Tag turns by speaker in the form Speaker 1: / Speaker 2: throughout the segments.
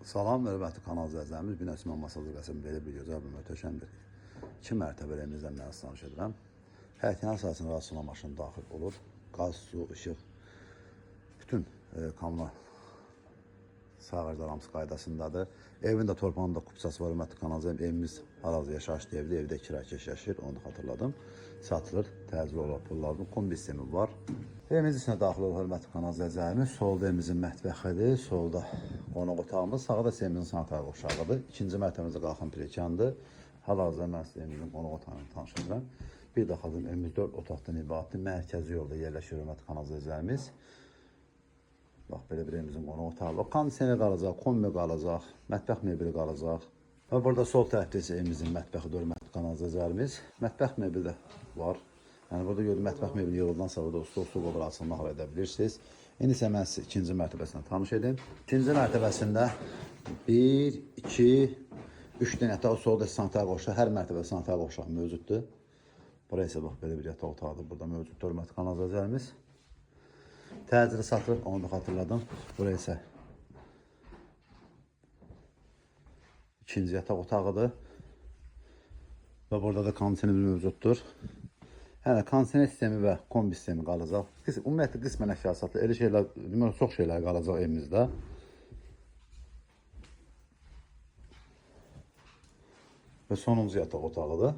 Speaker 1: Salam, hörmətli kanal izləyicilərimiz. Binəsimən Masazır qəsəbəsində belə bir gözəl bir möhtəşəm bir iki mərtəbəli evimizdən mən sizə tanış edirəm. Həyətin əsasına rastlana maşın daxil olur. Qaz, su, işıq, bütün kommunal sağaclar hamısı qaydasındadır. Evin də torpağının da kupçası var, hörmətli kanal izləyicilərimiz. Evimiz hal-hazırda yaşayışlı evdir. Evdə kirakeş yaşayır, onu da xatırladım. Satılır, təcili olaraq pul lazım. Kombi sistemi var. Evimizin içinə daxil olur, hörmətli kanal izləyicilərimiz. Solda evimizin mətbəxidir, solda qonaq otağımız, sağda isə evimizin sanitar qovşağıdır. İkinci mərtəbəmizdə qalxan pilləkəndir. Hal-hazırda mən sizə evimizin qonaq otağını tanış edirəm. Bir də xatırladım, evimiz 4 otaqdan ibarətdir. Mərkəzi yolda yerləşir, hörmətli kanal izləyicilərimiz. Bax, belə bir evimizin qonaq otağı var. Kondisioner qalacaq, kombi qalacaq, mətbəx mebeli qalacaq. Və burada sol tərəfdə isə evimizin mətbəxi, hörmətli kanal izləyicilərimiz. Mətbəx mebeli də var. Yəni burada gördüyüm mətbəx mebeli yığıldan sonra da stol, su qovur açılmaq edə bilirsiniz. İndi isə mən sizi ikinci mərtəbəsindən tanış edim. İkinci mərtəbəsində 1, 2, 3 dənə yataq, solda sanitar qovşaq, hər mərtəbədə sanitar qovşaq mövcuddur. Buraya isə bax belə bir yataq otağıdır. Burada mövcuddur, hörmətli kanal izləyicilərimiz. Təcili satılır, onu da xatırladım. Buraya isə ikinci yataq otağıdır. Və burada da kondisioner mövcuddur. Hələ kondisioner sistemi və kombi sistemi qalacaq. Ümumiyyətlə qismən əşya satılır. Elə şeylər, demək, çox şeylər qalacaq evimizdə. Və sonuncu yataq otağıdır.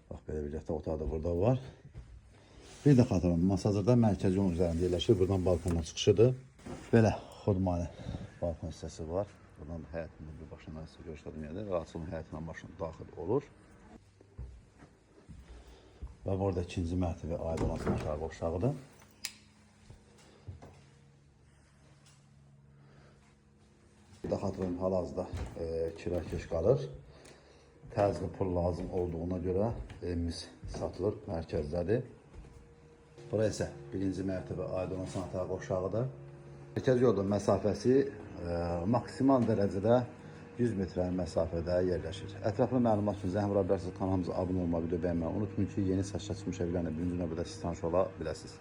Speaker 1: Bax belə bir yataq otağı da burada var. Bir də xatırladım, Masazırda mərkəzi yolun üzərində yerləşir. Buradan balkondan çıxışıdır. Belə xudmani balkon hissəsi var. Buradan da həyətinin bir başından sizə göstərdim yerdə. Rahatçılığın həyətindən başına daxil olur. Və burada ikinci mərtəbə aid olan sanitar qovşağıdır. Bir də xatırladım, hal-hazırda kirakeş qalır. Təcili pul lazım olduğuna görə evimiz satılır, mərkəzdədir. Bura isə birinci mərtəbə aid olan sanitar qovşağıdır. Mərkəzi yoldan məsafəsi maksimal dərəcədə 100 metrə məsafədə yerləşir. Ətraflı məlumat üçün zəng vura bilərsiniz, kanalımıza abunə olmağı, video bəyənməyi unutmayın ki, yeni satışa çıxmış evlərlə birinci növbədə siz tanış ola biləsiniz.